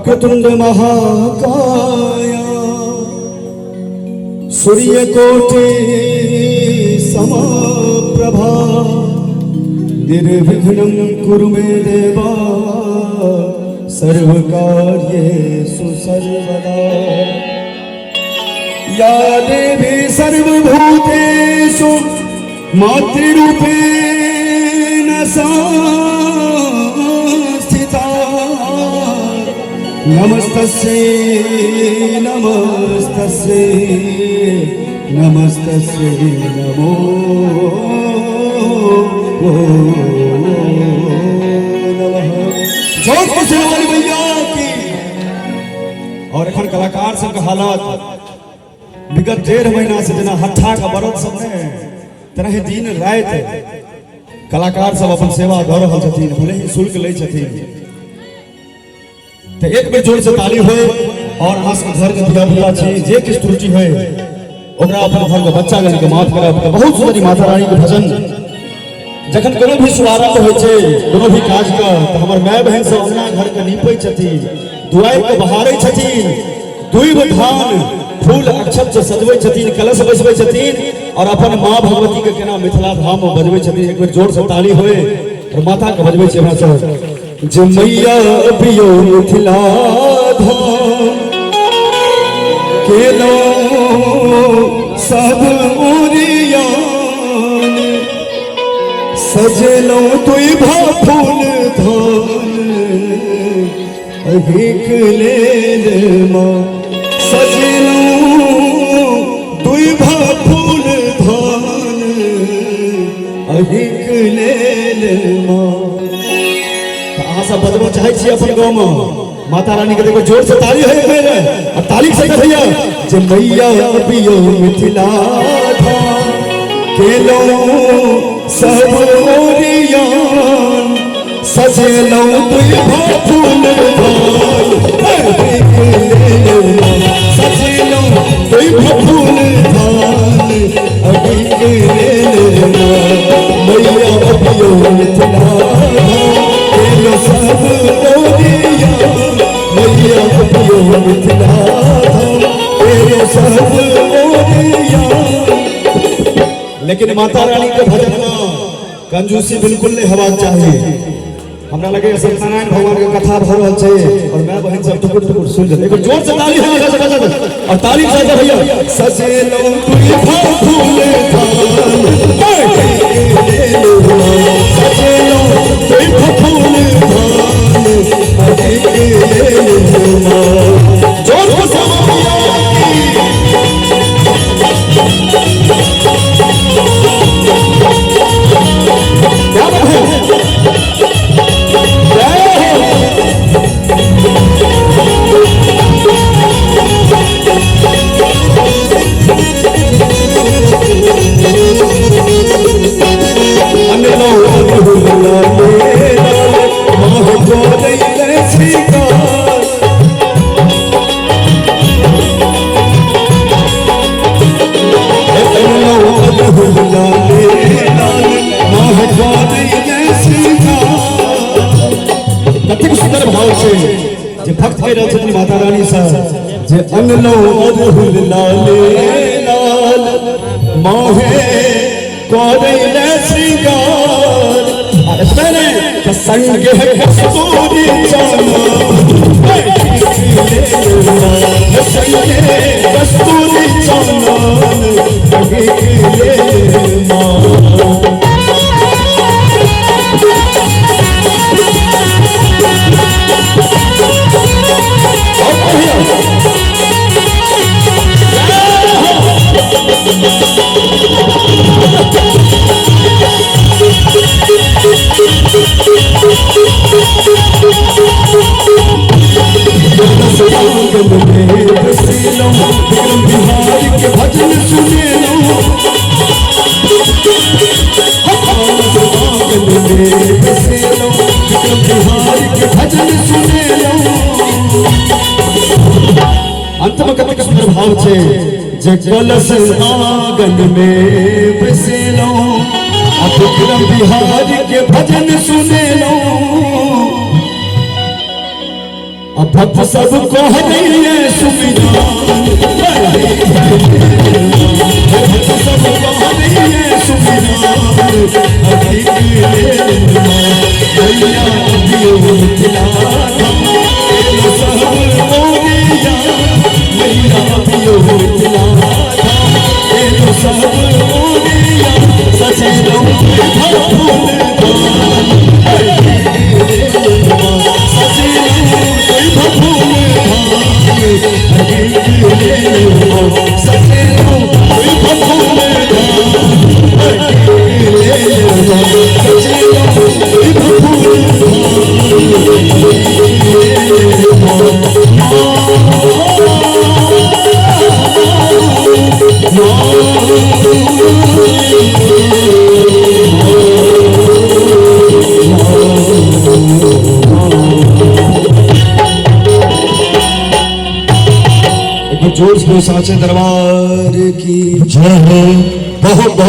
वक्रतुंड महाकाया सूर्यकोटि समप्रभा निर्विघ्नं कुरु मे देवा सर्वकार्येषु सर्वदा। या देवी सर्वभूतेषु मातृरूपेण संस्थिता नमस्तस्यै नमस्तस्यै नमस्तस्यै नमो नमः। जोर से सुनाओ भैया की। और एखन कलाकार सबके हालत विगत 1.5 महीना से जेना हट्ठा के बरद सब ने तेनाही दिन राति कलाकार सब अपन सेवा दऽ रहल छथिन, भले ही शुल्क लै छथिन। तऽ एक बेर जोर से ताली होय और अहाँ सबके घर के धिया पुता छी, जे किछु त्रुटि होय ओकरा अपन घर के बच्चा गण के माफ करब। तऽ बहुत सुंदर माता रानी के भजन। जखन कोनो भी शुभारंभ होइ छै कोनो भी काज के, तऽ हमर माय बहन सब अंगना घर के नीपै छथिन, दुआरि के बहारै छथिन, दुइब धान फूल अक्षत से सजबै छथिन, कलश बैसबै छथिन और अपन माँ भगवती के केना मिथिला धाम में बजबै छथिन। एक बेर जोर से ताली होय और माता के बजबै छी हमरा सब जे मैया अबियो मिथिला धाम केलो सब ओरियान सजलो दुई भा फूल धान अहिक लेल माँ सजलो दुई भा फूल धान अहिक लेल माँ। तऽ अहाँ सब बजबऽ चाहै छी अपन गाँवमे माता रानी के? देखो जोर से ताली है बेर और ताली से भैया जे मैया अबियो मिथिला धाम केलो सब ओरियान सजेलो दुई फूल धान सजेलो दुई फूल धान अबिक लेल मैया अबियो मिथिला धाम केलो सब ओरियान मैया अबियो मिथिला धाम केलो सब ओरियान। लेकिन माता रानी के भजन में कंजूसी बिल्कुल नहीं होबाक चाही। हमरा लगे सत्यनारायण भगवान के कथा भऽ रहल छै और मैं बहन सब टुकुर टुकुर सुन रहल। एक जोर से ताली है और ताली से भैया सजेलो तुई फूल धान सजेलो तुई फूल धान जोर से भैया की। क्या बात है, जय हो। अनलो अनहुला लाल माह गोरई श्रीकार अनलो अनहुला लाल माह गोरई श्रीकार। कतेक सुंदर भाव छै जे भक्त कहि रहल छथिन माता रानी से जे अनलो अरहुल लाले लाल माहे करैले श्रृंगार। आ एतबे नहि तऽ संग है कस्तूरी चना संगे कस्तूरी चना माँ। विक्रम बिहारी के भजन सुनेलो विक्रम बिहारी के भजन सुनेलो। अंत में कतेक सुंदर भाव छै जे कलश आंगन में बसेलो आ विक्रम बिहारी के भजन सुनेलो। आ भक्त सब कहैये सुमिरान, भक्त सब कहैये सुमिरान, मैया अभियो मिथिला धाम, सब मोरिया, मैया अभियो मिथिला धाम, सब मोरिया, सजेलौं फूल थाल, जोर से साचे दरबार की जय हो। बहुत बहुत।